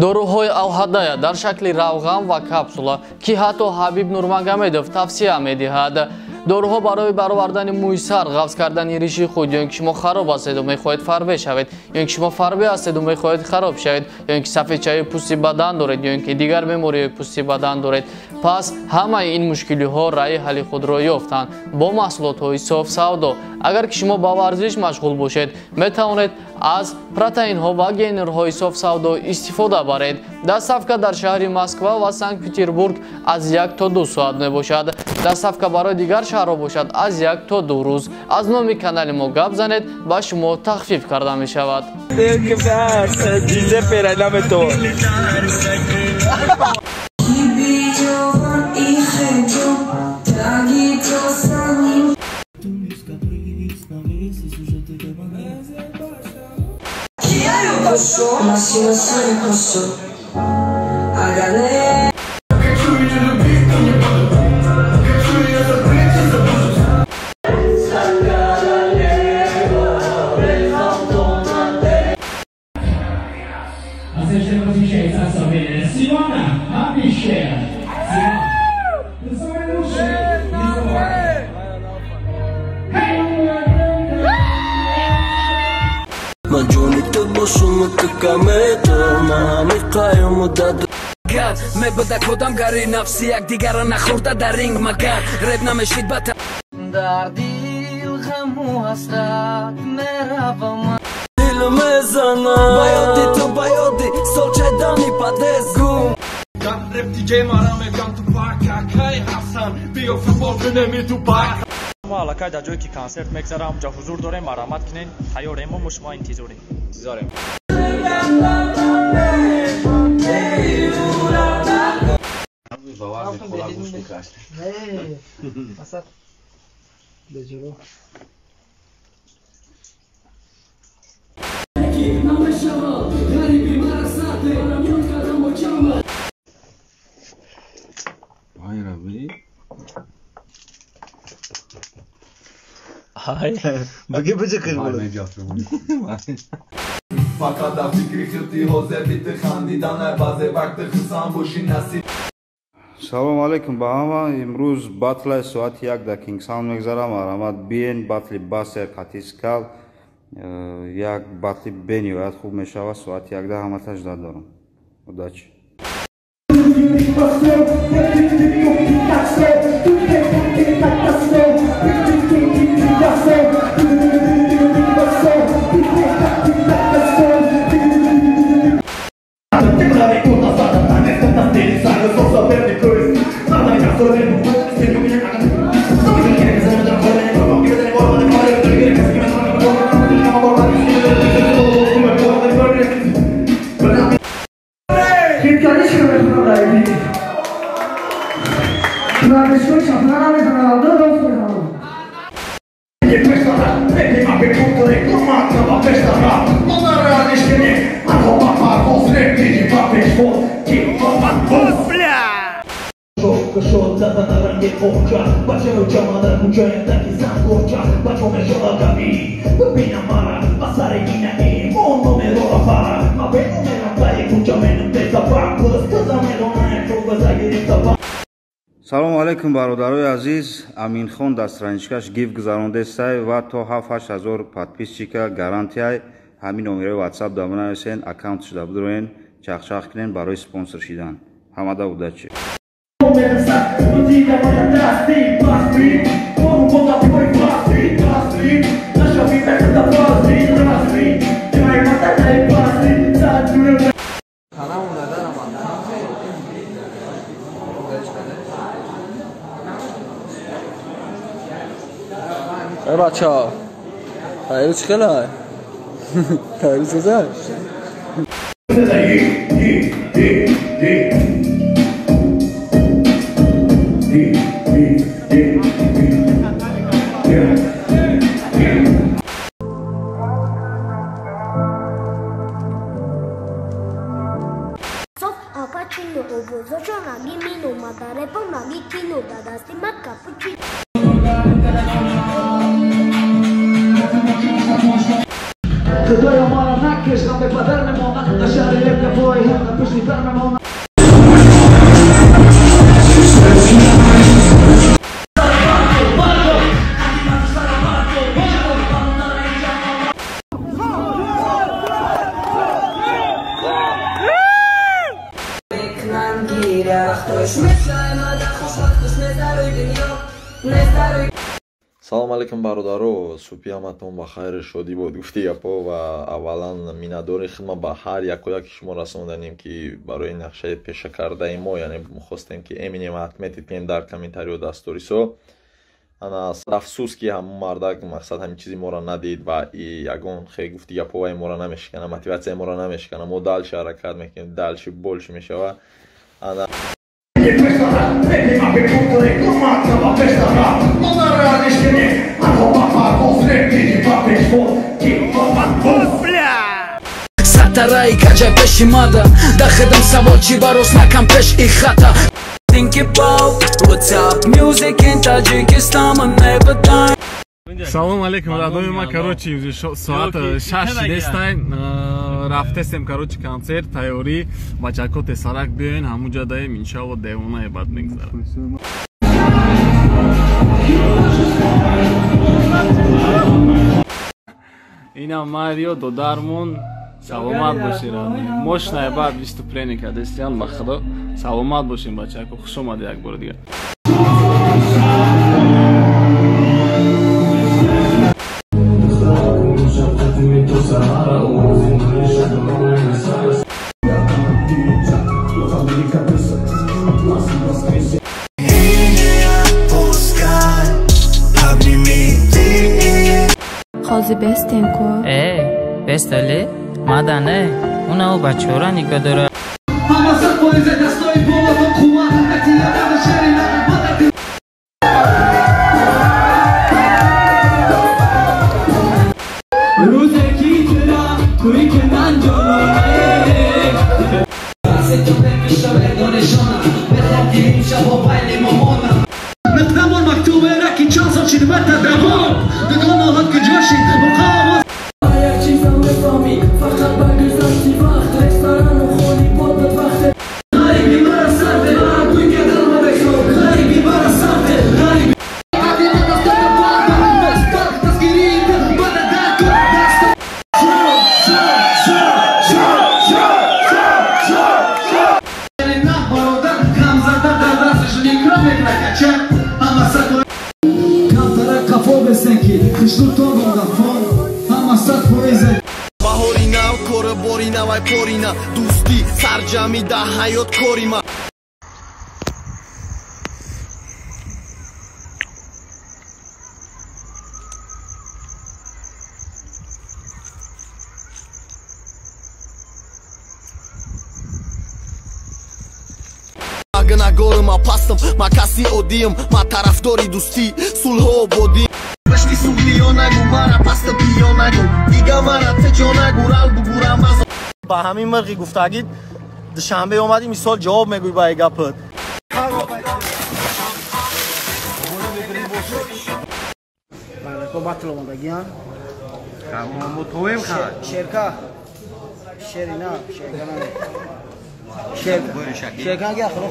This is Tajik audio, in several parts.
Доруҳои Алҳадая дар шакли равған ва капсула, ки ҳатто Ҳабиб Нурмагомедов тавсия медиҳад. Доруҳо барои баровардани мӯи сар, ғафз кардани риши худ, ё ин ки шумо хароб ҳастеду мехоҳед фарбе шавед, ё ин ки шумо фарбе ҳастеду мехоҳед хароб шавед, ё ин ки сафедчаи пӯсти бадан доред, ё ин ки дигар бемориҳои пӯсти бадан доред. Пас ҳамаи ин мушкилиҳо раъи ҳалли худро ёфтанд бо маҳсулотҳои соф савдо. Агар ки шумо ба варзиш машғул бошед, метавонед аз протеинҳо ва гейнерҳои соф савдо истифода баред. Доставка дар шаҳри Москва ва Санкт-Петербург аз 1 то 2 соат мебошад. Доставка барои дигар шаҳрҳо бошад аз 1 то 2 рӯз. Аз номи канали мо гап занед, ба шумо тахфиф карда мешавад. Дар дил ғаму ҳасрат меравам. Дил мезанам ба ёди ту, ба ёди солчайдани падез гум. Рэп диҷей мара мегам ту пакакай Ҳасан, биё футбол кунем ту пак. Мо аллакай дар ҷое ки консерт мегзарам, онҷа ҳузур дорем, марҳамат кунед, тайёрем, мо шумо интизорем. Интизорем. Фақат дар фикри хирти ҳозир бити хандидан, баъзе вақти хурсанд бошӣ насиб. Салом алейкум ба ҳама. Имрӯз батлаи соати 1 дар Кингсаунд мегзарам. Марҳамат биен, батли Басер Қатискал як батли бениҳоят хуб мешавад. Соати 1 ҳама таждад дорам. Удачи. Салом алейкум бародарои азиз. Аминхон дар страничкаш гиф гузарондесай ва то 7-8 ҳазор подписчика гарантияй. Ҳамин номерои WhatsApp да бинависен, аккаунт шуда бидроен, чахчах кунен барои спонсор шидан. Ҳамада удачи. Эй бачаҳо, тайёр чӣ хелай? Тайёр созаш? Салом алейкум бародаро, субҳи ҳаматон ба хайру шодӣ бод. Гуфти гапҳо ва аввалан миннатдори хидма ба ҳар яку яки шумо расонданем, ки барои нақшаи пешакардаи мо, яъне хостем ки Эминем отметить кунем дар комментарио дасторисо. Ана афсӯс ки ҳамун мардак мақсад ҳамин чизи моро надид ва ягон хе гуфти гапҳо вай моро намешикана, мотиватсияи моро намешикана. Мо дальше ҳаракат мекунем, дальше больше мешава. Ана Сатараи каҷай пеши мада дахедам савол чи барос накам пеш и хата. Think about what's up music in Tajikistan I never die. Салом алейкум, радои ма, короче, соат 6 нестай, рафтесем, короче, концерт, тайёрӣ, бачако тесарак биёен, ҳамуҷа даем, иншалло девона бад мегзарад. Ина Марио додармон, саломат бошед, мощная бад выступление кардестиан, ба худо, саломат бошем, бачако, хуш омадед як бори дигар. Ҳозир бестем ку? Э, бестали? Мада не, уна у бачора нигоҳ дора. Дӯстӣ сарҷамӣ дар ҳаёт кори ма. Гунаҳгорам, ма пастам, ма каси оддиам, ма тарафдори дӯстӣ, сулҳу ободӣ. Пашти суғлиё нагу, мара паста биё нагу, дига мара тиҷо нагу, рал бугурам аз. Ба ҳамин мирғи гуфтагӣ душанбе омадӣ, мисол ҷавоб мегӯй ба ин гапат. Барако батл омадагиан. Мотоем ха. Шерка. Шерина, шерка на. Шерка. Шерка ге ахро.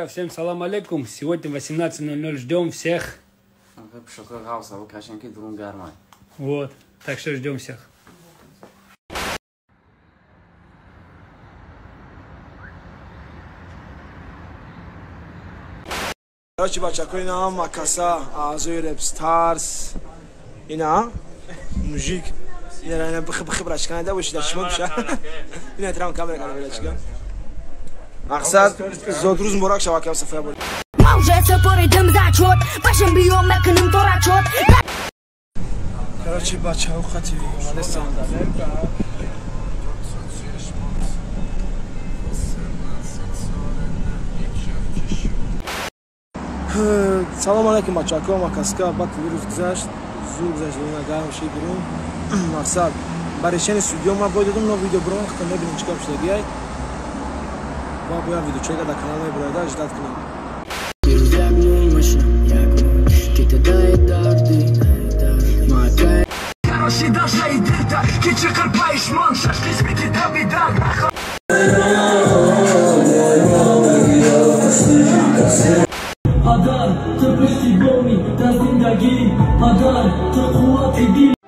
Друзья, всем салам алейкум. Сегодня 18:00 ждем всех. Вот, так что ждем всех. Короче, бачако, ина макаса, аъзои Рэп Старс, ина мужик, ина ина бих бих брачка, да боши, да шумо биша. Ина трам камера кара брачка. Мақсад зодрӯз муборак шава кам сафая бор. Ма уже супоридим зачёт, башем биём мекунем тора чот. Короче, бачаҳо хати омадастанд. Салом алейкум бачако, макаска, бат вирус гузашт, зур гузашт, ина гарм шид берун. Мақсад ба решени судьё ма бой додум, но видео бурон, хата мебинем чӣ кор шудагиай. Ва бояд видеочека дар канал мебурада, ждат кунем. Падар, ту пуштибонӣ дар зиндагӣ, падар, ту қуввати дил.